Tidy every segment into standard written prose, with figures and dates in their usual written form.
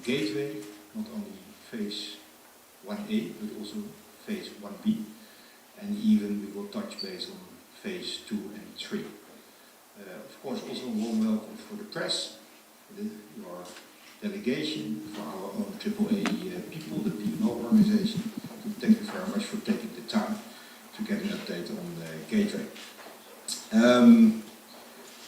Gateway, not only phase 1A, but also phase 1B, and even we will touch base on phase 2 and 3. Of course, also a warm welcome for the press, for your delegation, for our own AAA people, the PMO organization. Thank you very much for taking the time to get an update on the Gateway.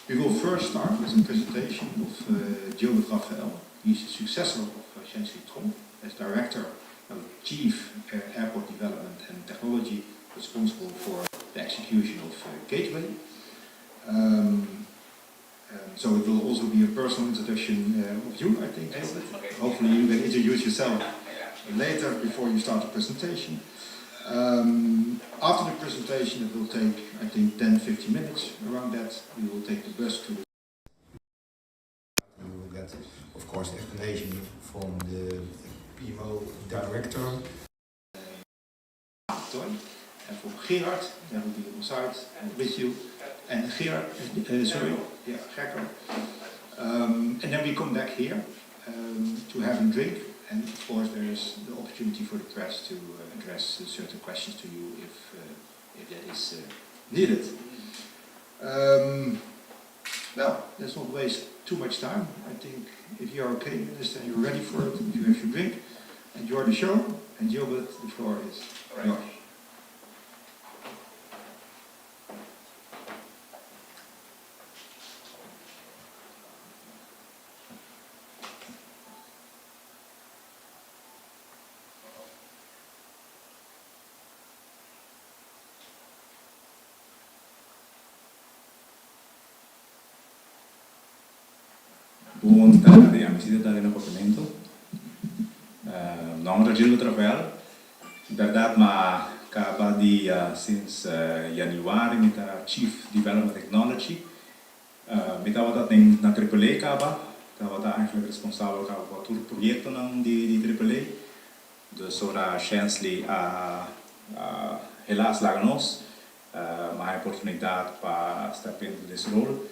We will first start with a presentation of Gilbert Rafael. He's the successor of Shensley Tromp as Director of Chief Airport Development and Technology, responsible for the execution of Gateway. So it will also be a personal introduction of you, I think, Gilbert. Okay. Hopefully, you can introduce yourself later before you start the presentation. After the presentation, it will take, I think, 10, 15 minutes. Around that, we will take the bus to the... We will get, of course, the explanation from the PMO director, and from Gerard, that will be on site with you. And Gerard, sorry, yeah, Gerco. And then we come back here to have a drink, and of course, there is the opportunity for the press to address certain questions to you if that is needed. Well, let's not waste too much time. I think if you are okay, Minister, and you're ready for it, if you have your drink, enjoy the show, and Gilbert, the floor is yours. Bon tardi, ami si ta tardi na Papiamento. Nomber ta Gilbert Rafael. Berdad m'a caba di since januari mi ta Chief Development Technology. Mi tabata den na Triple A caba, tabata eigenlijk responsabel caba pa tur proyectonan di Triple A. Dus ora Shensley a helaas laga nos, mi a haya oportunidad pa step into this role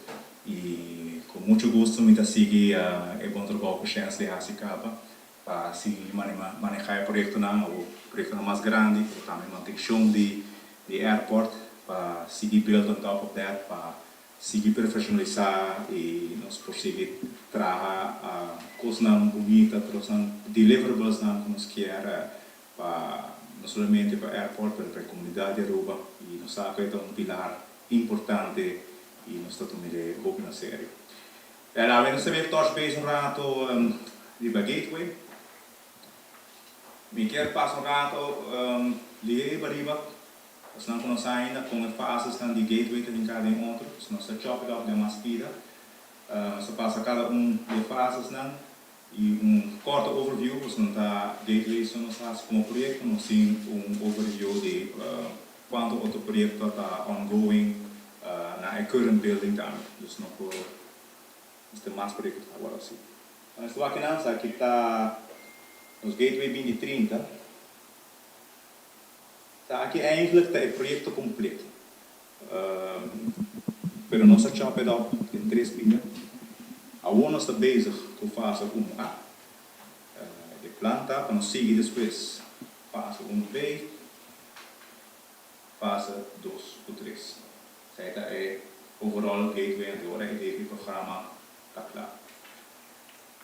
y cu mucho gusto mi ta sigui e bon trabou cu Shensley a haci caba pa sigui maneha e proyectonan, o proyectonan mas grandi, pero tambe mantencion di airport pa sigui build on top of that pa sigui perfeccionalisa y nos por sigui traha cosnan bunita, cosnan deliverablesnan cu nos kier pa no solamente pa airport pero pa e comunidad di Aruba y nos sa cu e ta un pilar importante y nos ta tum'e hopi na serio. En awe nos ta bay touch base un rato riba Gateway. Mi kier pasa un rato lihe riba Esnan ku no sa ainda kon e fasesnan di Gateway ta hinká den otro, pues nos ta chop it up den mas pida. Nos ta pasa kada un di e fasesnan i un korto overview, pues no ta Gateway so nos ta hasi komo proyekto, nos tin un overview di kuantu otro proyekto ta ongoing na e current building tambe. Dus no por nos tin mas proyekto awor asi. Nos ta wak kinan sa aki ta nos Gateway binti 30. Ta aki eigenlijk ta e proyecto completo. Pero nos a chop it up den tres pia. Awor nos ta bezig cu fase uno A. E plan ta pa nos sigui despues fase uno B, fase dos cu tres. Esai ta e overall gateway anto ora e gateway programa ta cla.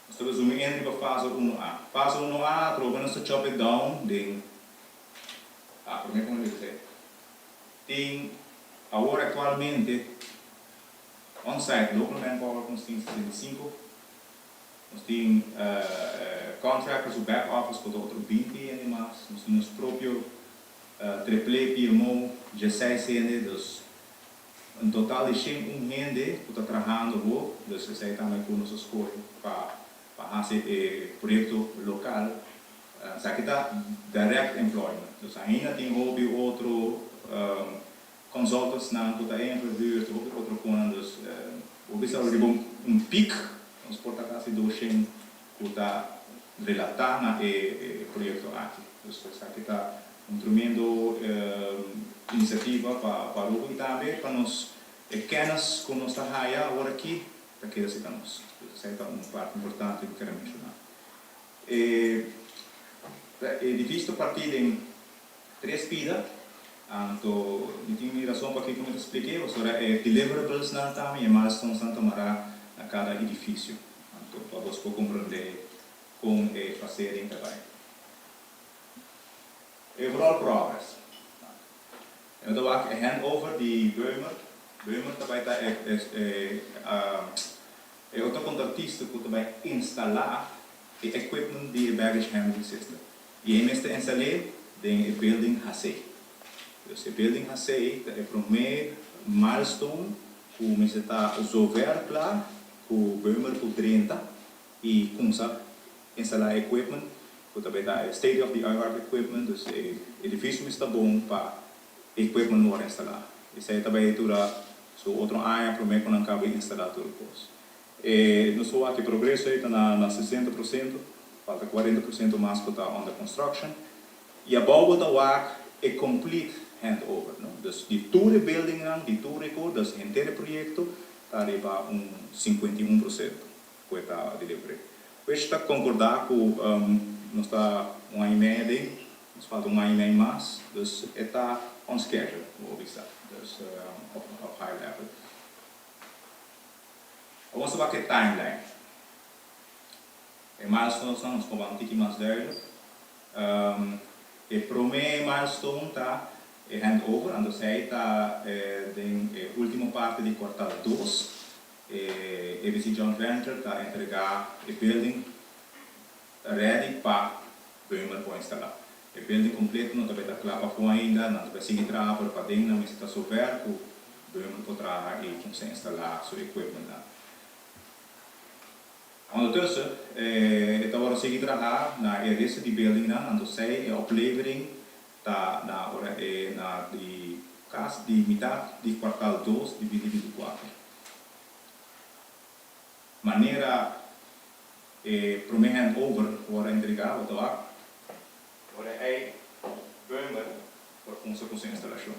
Nos ta resumi en riba fase uno A. Fase uno A atrobe nos ta chop it down den A prome como mi bisa tin awor actualmente on site local manpower cu nos tin 65, nos tin contractors cu back office cu ta otro 20 hende mas, nos tin nos propio triple PMO 16 hende, dus un total di 101 hende cu ta trahando bo, dus esey tambe cu nos a scoge pa haci e proyecto local. Esaki ta direct employment. Dus ainda tin hopi otro consultantsnan cu ta ingehuurd, hopi otro conan. Dus bo bisa riba un piek nos por ta casi 200 cu ta relata na e proyecto aki. Dus esaki ta un tremendo iniciativa pa Aruba y tambe pa nos e kennis cu nos ta haya awor aki ta keda cerca nos. Dus esaki ta un parti importante cu mi ker a menciona. E edifisio ta partí den tres pida, anto mi tin mi rason pakiko mi ta splik'é, pasobra e deliverablesnan tambe i e milestonesnan ta mará na kada edifisio. Anto pa bos por komprondé kon e fasering ta bai. E overall progress. E no ta wak e handover di Beumer. Beumer ta bai ta e e otro kontratista ku ta bai instalá e equipment di e baggage handling system y e mester instal'é den e building HC. Dus e building HC ta e promé milestone ku mester ta zover kla ku Beumer por drenta y kumsa instalá e equipment ku ta bay ta e state of the art equipment. Dus e edifisio mester ta bon pa e equipment wòrdu instalá. Esei ta bay dura su otro aña promé ku nan kaba instalá tur kos. Nos por wak e progreso ei ta na 60%, falta 40% mas ku ta under construction. I abou bo ta wak e complete handover, no? Dus di tur e buildingnan, di tur e kos, dus henter e proyekto ta riba un 51% ku e ta delivery. Pues ta konkordá ku nos ta un aña i mei aden, nos falta un aña i mei mas, dus e ta on schedule, bo bisa, dus op high level. Awor nos ta wak e timeline. E milestonesnan nos por ban tiki mas duidelijk. E promé milestone ta e handover, anto esei ta den e último parti di kwartal dos. E ABC Joint Venture ta entregá e building ready pa Beumer por instalá. E building kompleto no ta bai ta kla pafó ainda, nan ta bai sigui traha, pero paden nan mester ta sover ku Beumer por traha i kuminsá instalá su equipmentnan. Ondertussen e ta wòrdu sigui traha na e resto di buildingnan, anto esei e oplevering ta na ora e na di kas di mitat di kwartal dos di 2024. Manera e promé handover wòrdu entregá, bo ta wak ora ei Beumer por kuminsá ku su instalashon.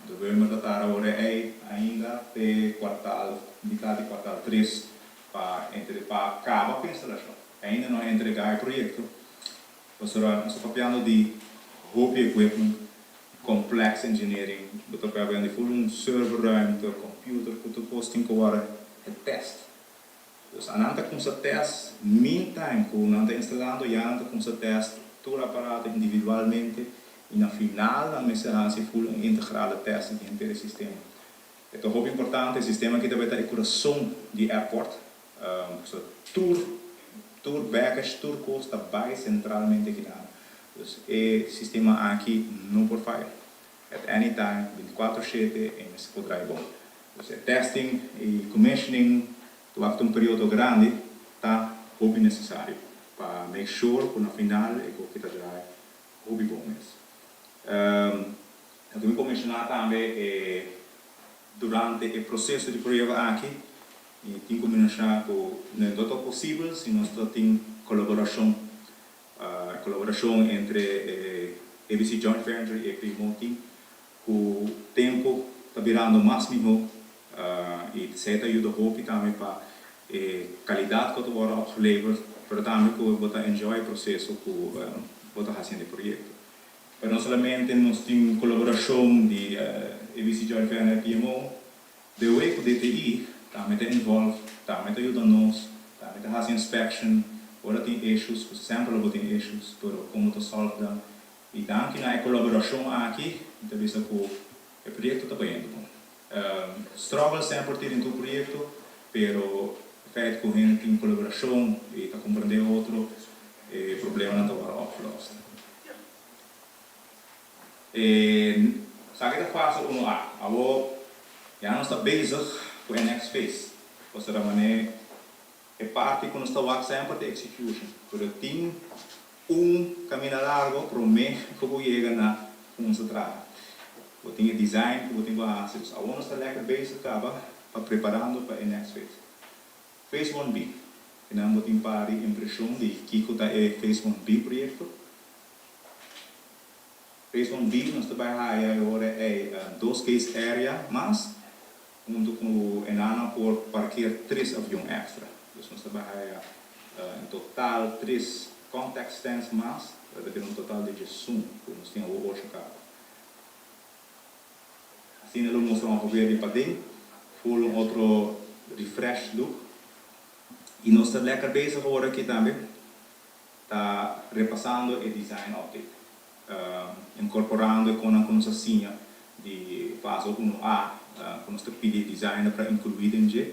Anto Beumer ta tarda ora ei ainda te kwartal mitat di kwartal tres pa entre pa kaba ku e instalashon. Ainda no a entregá e proyekto pasobra nos ta papiando di hopi equipment, complex engineering, bo ta papiando di ful un serverruimte, computer ku tur kos tin ku wòrdu getest. Dus anan ta kumsa test meantime ku nan ta instalando, ya nan ta kumsa test tur aparato individualmente i na final nan mester hasi ful un integrale test di henter e sistema. E ta hopi importante, e sistema aki ta bai ta e kurason di airport, pasobra tur tur baggage, tur kos ta bai sentralmente akinan. Dus e sistema aki no por faya. At any time, 24/7, e mester por draai bon. Dus e testing i commissioning durante un periodo grandi ta hopi nesesario pa make sure ku na final e koki ta draai hopi bon mes. Anto mi por menshoná tambe e durante e proseso di proyekto aki mi tin ku menshoná ku no ta posibel si nos ta tin kolaborashon, kolaborashon entre e ABC Joint Venture i e PMO team ku tempu ta birando mas mihó i esei ta yuda hopi tambe pa e kalidat ku ta wòrdu opgeleverd, pero tambe ku bo ta enjoy e proseso ku bo ta hasiendo e proyekto. Pero no solamente nos tin kolaborashon di ABC Joint Venture i PMO, DOE ku DTI tambe ta involve, tambe ta yuda nos, tambe ta hasi inspection ora tin issues, ku semper lo bo tin issues, pero kon bo ta solve nan. I danki na e kolaborashon aki, mi ta bisa ku e proyekto ta bayendo bon. Struggle semper tin den tur proyekto, pero e feit ku hende tin kolaborashon i ta komprendé otro, e problemanan ta wòrdu opgelost. E esaki ta fase 1A. Awor ya nos ta bezig ku e next phase. Pasobra manera e parti ku nos ta wak semper ta execution, pero tin un kaminda largo promé ku bo yega na kuminsá traha. Bo tin e design ku bo tin ku hasi. Dus awor nos ta lekker bezig kaba pa preparando pa e next phase. Phase 1B. Kinan bo tin par di impreshon di kiko ta e Phase 1B proyekto. Phase 1B nos ta bai haya e ora ei dos case area mas hunto ku enana por parkeer tres avion extra. Dus nos ta bai haya en total tres. contact stands mas, ta bira un total di 11, ku nos tin awor ocho kaba. Asina lo mustra ongeveer di paden, full un otro refresh look. I nos ta lekker bezig awor aki tambe, ta repasando e design update, inkorporando e konan ku nos a siña di fase 1A, ku nos ta pidi e designer pa inkluí den dje,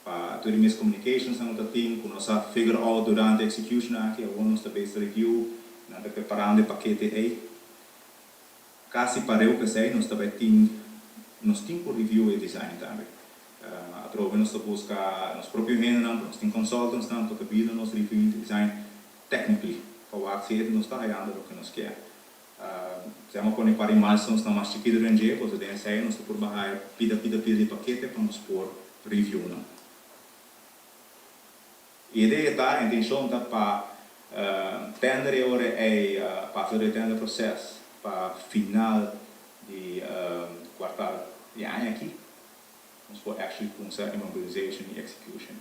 pa tur e miscommunications nan ku ta tin, ku nos a figure out durante execution aki, awor nos ta bezig review, nan ta preparando e pakete ei. Kasi pareu ku esei nos ta bai tin nos tin ku review e design tambe. Atrobe nos ta buska nos propio hendenan, pero nos tin consultants nan ku ta bida nos review e design technically pa wak si nos ta hayando loke nos kier. Si amo pone par di milestones nan mas chikitu den dje, pasobra den esei nos ta por baha e pida pida pida di pakete pa nos por review nan. E idea ta, e intencion ta pa tender e ora ei pasa door e tender proces pa final di kwartal di aña aki nos por actually cunsa e mobilization y execution.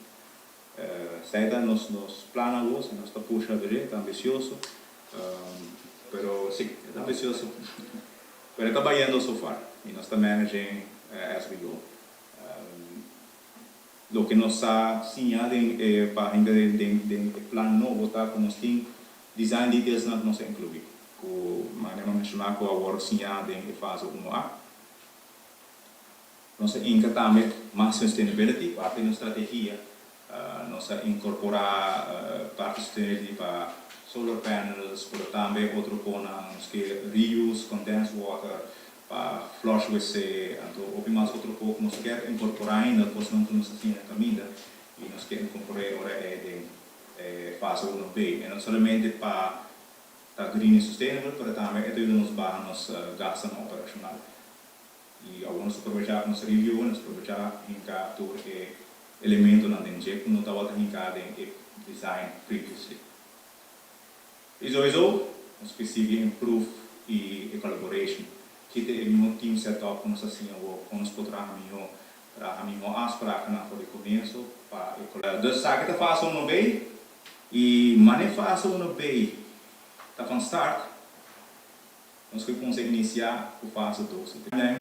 Esei ta nos nos plan awor, si nos ta pusha dje, ta ambicioso, pero si, e ta ambicioso, pero e ta bayendo so far y nos ta managing as we go. Loke nos sa siña den e página den den e plan nobo ta ku nos tin design detailsnan ku nos a inkluí, ku manera mi a menshoná ku a wòrdu siñá den e fase 1A. Nos a hinka tambe mas sustainability, parti di nos strategia. Nos a inkorporá parti sustainability pa solar panels, pero tambe otro konan, nos ke reuse condensed water, Pa flush wc, anto hopi mas otro kos ku nos kier inkorporá ainda, kosnan ku nos ta siña na kaminda i nos kier inkorporá e ora ei den e fase 1B. E no solamente pa ta green i sustainable, pero tambe e ta yuda nos baha nos gastunan operashonal. I awor nos ta probechá ku nos review, nos ta probechá hinká tur e elementonan den dje ku no tabata hinká den e design previously. I souiso nos ke sigui improve e e collaboration. Kita e mihó team set up ku nos a siña awor, kon nos por traha mihó, traha mihó afsprakennan for di komienso pa e Dus esaki ta fase 1B i mane fase 1B ta van start, nos ke kumsa inisiá ku fase 2 i 3.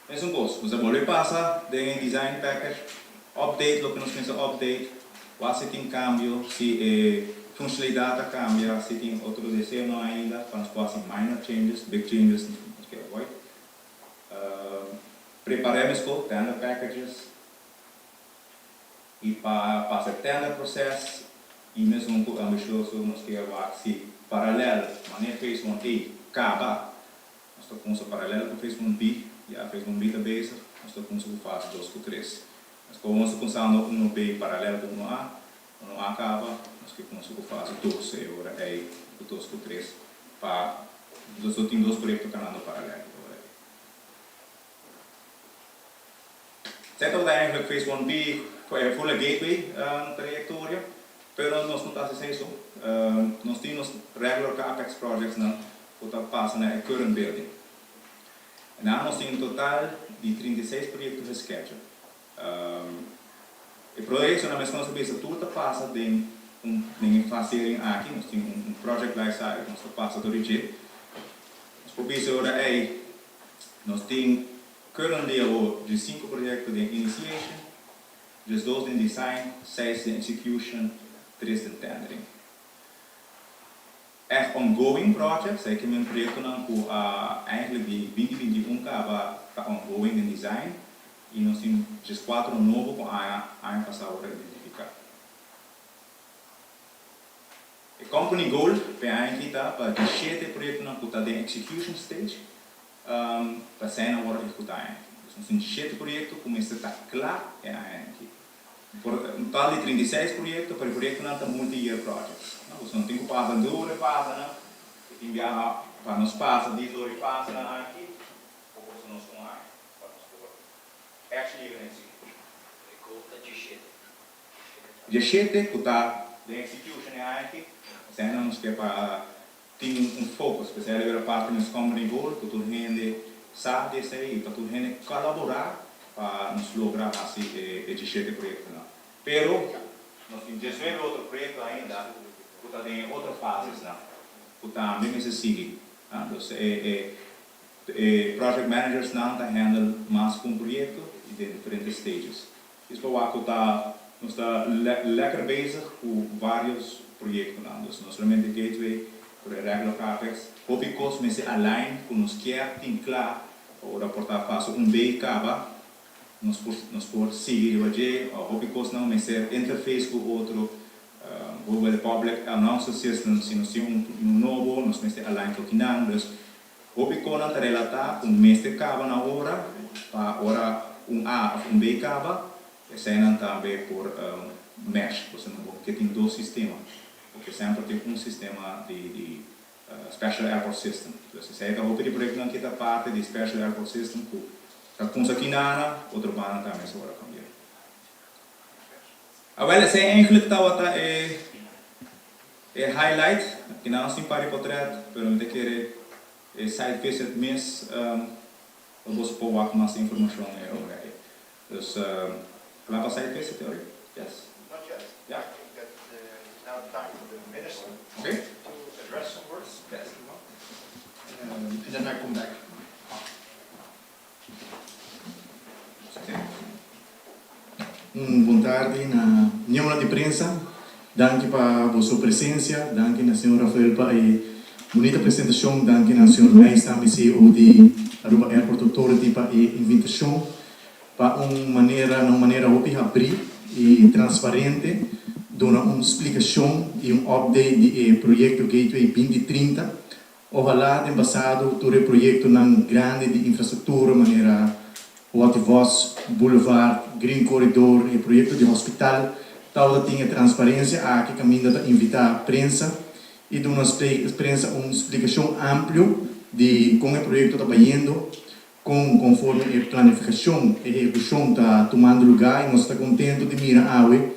Mesun kos, nos a bolbe pasa den e design package, update loke nos mester update, wak si tin kambio, si e funshonalidat a kambia, si tin otro deseonan ainda pa nos por hasi minor changes, big changes nos ke avoid. Prepar'é meskos tender packages i pa pasa e tender process i mesun ku ambishoso nos ke wak si paralel manera phase 1A kaba. Nos ta kumsa paralel ku Phase 1B, ya Phase 1B ta bezig, nos ta kumsa ku fase 2 ku 3. Nos komo nos ta kumsando 1B paralel ku 1A, 1A kaba, nos ke kumsa ku fase 2 e ora ei ku 2 ku 3 pa nos lo tin dos proyekto kanando paralel e ora ei. Esei tabata eigenlijk Phase 1B ku e Fuller Gateway trayektoria, pero nos no ta hasi esei so. Nos tin nos regular CAPEX projectsnan ku ta pasa na e current building. Nan nos tin un total di 36 proyekto gescheduled. E proyektonan meskos nos a bisa tur ta pasa den un den e fasering aki, nos tin un project life cycle ku nos ta pasa tur di dje. Nos por bisa ora ei nos tin currently awor 15 proyekto den initiation, 12 den design, 6 den execution, 3 den tendering. Echt ongoing projects, esaki men proyektonan ku a eigenlijk di 2021 kaba ta ongoing den design i nos tin 14 nobo ku aña aña pasá wòrdu identifiká. E company goal p'e aña aki ta pa 17 proyektonan ku ta den execution stage pa esei nan wòrdu ehekutá aña aki. Dus nos tin 17 proyekto ku mester ta kla e aña aki. Por un total di 36 proyekto, pero e proyektonan ta multi-year projects. Nos no tin ku pasa dor e fasenan, e tin biaha pa nos pasa di dor e fasenan aki, por kosta nos un aña pa nos por actually yega na execution. E goal ta 17. 17 ku ta den execution e aña aki, eseinan nos ke pa tin un focus, p'esei a libera parti nos company goal ku tur hende sa di esei i pa tur hende kolaborá. Pa nos logra hasi e 17 proyectonan. Pero nos tin 19 otro proyecto ainda cu ta den otro fasenan, cu tambe mester sigui. Ah, dus e project managers nan ta handle mas cu un proyecto y den diferente stages. Dus pa cu ta nos ta lekker bezig cu varios proyectonan. Dus no solamente Gateway, pero regular capex. Hopi cos mester align cu nos kier tin cla ora por ta fase 1B caba, nos por sigui riba dje, hopi cos nan mester interface cu otro, bijvoorbeeld public announcement system, si nos tin un nobo, nos mester align cu kinan, dus hopi cos nan ta relata cu mester caba na ora, pa ora 1A of 1B caba, esey tambe por mesh, bo no por tin dos sistema, pasobra semper tin un sistema di Special Airport System. Dus esey ta hopi di proyecto cu ta parti di Special Airport System cu ta cu aki na otro banda tambe ta cambia. Ah, wel, esey eigenlijk tabata e highlight, cu nos tin par portret, pero mi ta kere e site visit mes bo por wak mas informacion e ora. Dus cla pa site visit, Yori? Yes. Not yet. Yeah. I think that it's now time for the minister to address some words. Yes. If you want. And then I come back. Okay. Un bon tardi na miembro di prensa. Danki pa boso presencia. Danki na señor Rafael pa e bunita presentacion. Danki na señor Meijs, tambe CEO di Aruba Airport Authority, pa e invitacion pa un manera hopi habri y transparente duna un splicacion y un update di proyecto Gateway 2030. Ojalá den pasado tur e proyectonan grandi di infrastructura manera Watty Vos Boulevard, Green Corridor y proyecto di hospital, tal tin transparencia aki caminda ta invita prensa y duna prensa un splicacion amplio di con e proyecto ta bayendo, conforme e planificacion y ehecucion ta tumando luga. Y nos ta contento di mira awe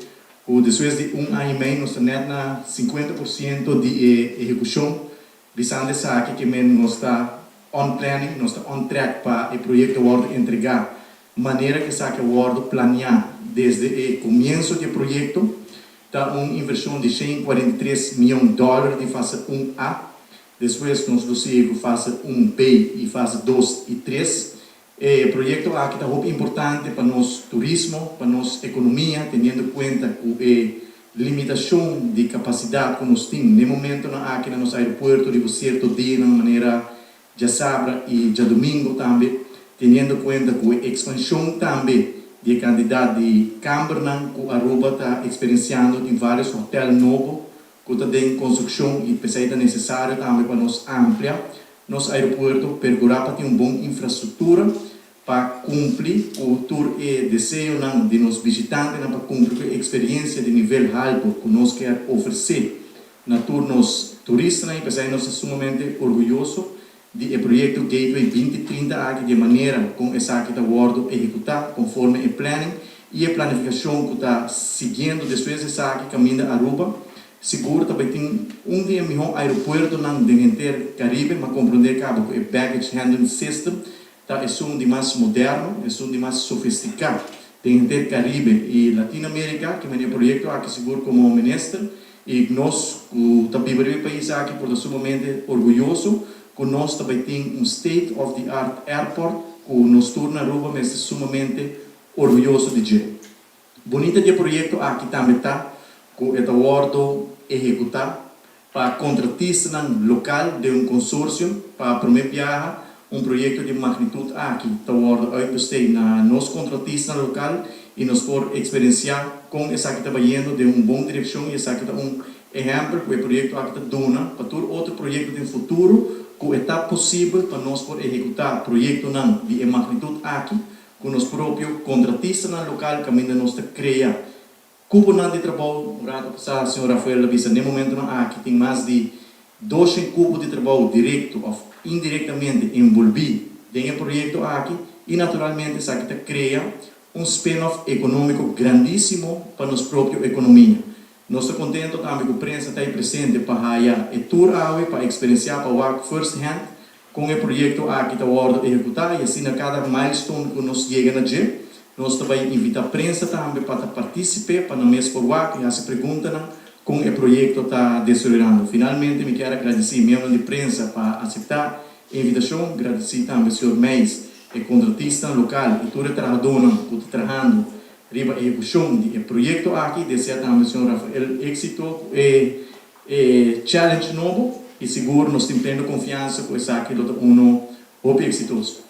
cu despues di un aña y mey nos ta net na 50% di ehecucion. Bisando esaki kiermen nos ta on planning, nos ta on track pa e proyecto wordo entrega manera cu esaki a wordo planea desde e comienso di e proyecto. Ta un inversion di 143 miyon di dollar di fase 1A. Despues nos lo sigui fase 1B y fase 2 y 3. E proyecto aki ta hopi importante pa nos turismo, pa nos economia, teniendo cuenta cu e limitacion di capacidad cu nos tin na momento aki na nos aeropuerto di cierto dia, na manera diasabra y diadomingo tambe, teniendo cuenta cu e expansion tambe di cantidad di cambernan cu Aruba ta experienciando, tin varios hotel nobo cu ta den construccion y p'esey ta necesario tambe pa nos amplia nos aeropuerto, percura pa tin un bon infrastructura pa cumpli cu tur e deseonan di nos bishitantenan, pa cumpli cu e experiencia di nivel halto cu nos kier ofrece na tur nos turistanan. Y p'esey nos ta sumamente orguyoso di e proyecto Gateway 2030 aki, di manera con esaki ta wordo ehecuta conforme e planning y e planificacion cu ta siguiendo despues di esaki, caminda Aruba sigur tambe tin un di e miho aeropuertonan den henter Caribe. M'a comprende caba cu e baggage handling system ta esun di mas moderno, esun di mas sofistica den henter Caribe y Latino America. Kiermen e proyecto aki sigur como minister y nos cu ta biba den e pais aki por ta sumamente orguyoso cu nos tambe tin un state of the art airport cu nos tur na Aruba mester sumamente orguyoso di dje. Bunita di e proyecto aki tambe ta cu e ta wordo ehecuta pa contratistanan local di un consorcio. Pa prome biaha un proyecto di magnitud aki ta wordo uitbesteed na nos contratistanan local y nos por experiencia con esaki ta bayendo den un bon direccion. Y esaki ta un ehempel cu e proyecto aki ta duna pa tur otro proyecto den futuro, cu ta posibel pa nos por ehecuta proyectonan di e magnitud aki cu nos propio contratistanan local, caminda nos ta crea cuponan di trabou. Un rato pasa señor Rafael a bisa, na e momentonan aki tin mas di 200 cupo di trabou directo of indirectamente envolvi den e proyecto aki y naturalmente esaki ta crea un spin-off economico grandisimo pa nos propio economia. Nos ta contento tambe cu prensa ta presente pa haya e tour awe, pa experiencia, pa wak first hand con e proyecto aki ta wordo ehecuta y asina cada milestone cu nos yega na dje. Nos ta bai invitá prensa tambe pa ta partísipe pa nan mes por wak i hasi preguntanan kon e proyekto ta desaroyando. Finalmente mi kier a gradisí miembronan di prensa pa aseptá e invitashon, gradisí tambe señor Meijs, e kontratistanan lokal i tur e trahadónan ku ta trahando riba ehekushon di e proyekto aki. Deseá tambe señor Rafael éksito ku e e challenge nobo i sigur nos tin pleno konfiansa ku esaki lo ta uno hopi eksitoso.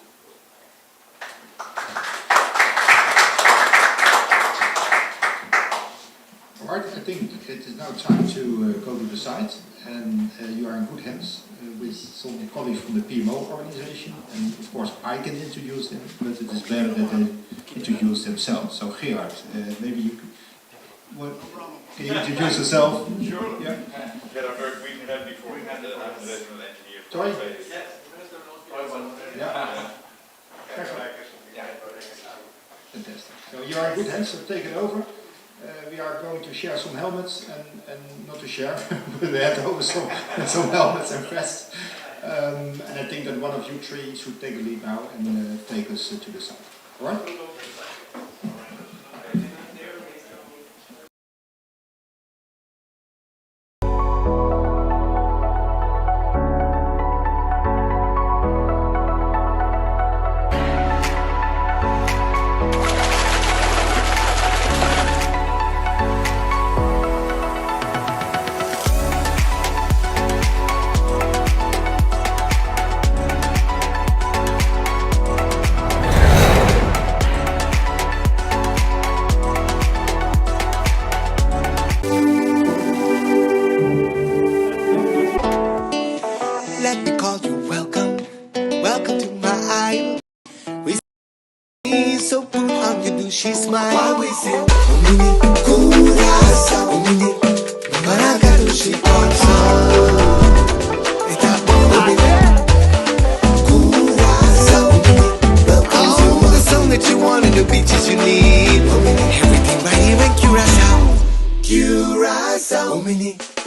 Alright, I think it is now time to go to the site and you are in good hands with some colleagues from the PMO organization and of course I can introduce them, but it is better that they introduce themselves. So Gerard, maybe you could, what, can you introduce yourself? Sure. Yeah. Gerard Urk, we've met before. I'm the regional engineer. Sorry? Yes. Yeah. Fantastic. So you are in good hands, so take it over. We are going to share some helmets and not to share, but we hand over some helmets and vests. And I think that one of you three should take the lead now and take us to the site. All right? Let me call you welcome, welcome to my isle. We see so put on your douchey smile. Why we say, Umini, Curacao, Umini, Maracatushi, Curacao, Umini, welcome to all the sun that you want and the beaches you need. Everything right here in Curacao, Curacao, Umini.